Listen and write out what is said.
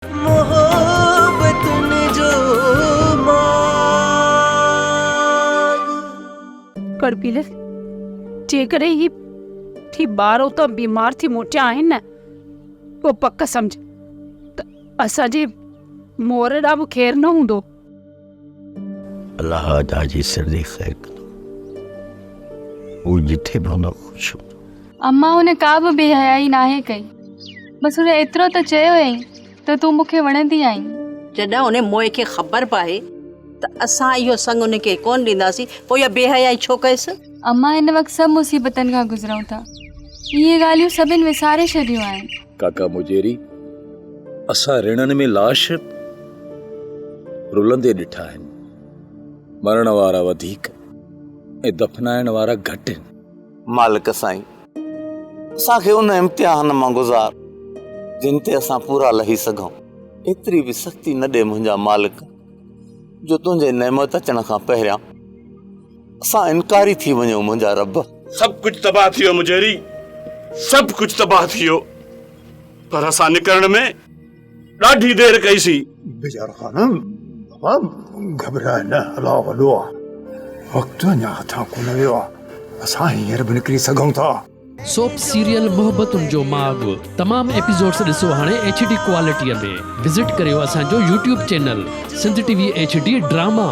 محبتن جو ماڳ. ڪڙپيل، جيڪڏهن هي هي ٻار اتان بيمار ٿي موٽيا آهن نه، پوء پڪ سمجهه ته اسان جي مور ڏانهن به خير نه هوندو. الله ادا جي سر جي خير ڪندو. هو جٿي به هوندو خوش هوندو. اما هن ڪا به بي حيائي ناهي ڪئي. بس هن ايترو ته چيو هئائين ته تون مون کي وڻندي آهين. جڏهن ان موئي کي خبر پوي ته اسان اهو سڱ ان کي ڪونه ڏينداسين، پوء اها بي حيائي ڇو ڪيس؟ اما هن وقت سڀ مصيبتن کان گذرون ٿا. اهي ڳالهيون سڀن وساري ڇڏيون آهن. ڪاڪا مجيري، اسان رڻن ۾ لاش رلندي ڏٺا آهن. مرڻ وارا وڌيڪ ۽ دفنائڻ وارا گهٽ آهن. مالڪ سائين! اسان کي ان امتحان مان گذار، جن تي اسان پورا لهي سگهون. ايتري به سختي نه ڏي منهنجا مالڪ، جو تنهنجي نعمت اچڻ کان پهريان اسان انڪاري ٿي وڃون منهنجا رب! سڀ ڪجهه تباهه ٿي ويو مجيري، سڀ ڪجهه تباهه ٿي ويو، پر اسان نڪرڻ ۾ ڏاڍي دير ڪئي سين. بيچارو خان، بابا گهٻراء نه، الله وڏو آ، وقت اڃا هٿان ڪونه ويو آ، اسان هينئر به نڪري سگهون ٿا. سوپ سيريل محبتن جو ماڳ تمام ايپيسوڊس ڏسو هاڻي ايڇ ڊي ڪوالٽي ۾ وزٽ ڪريو اسان جو YouTube channel Sindh T V H D drama.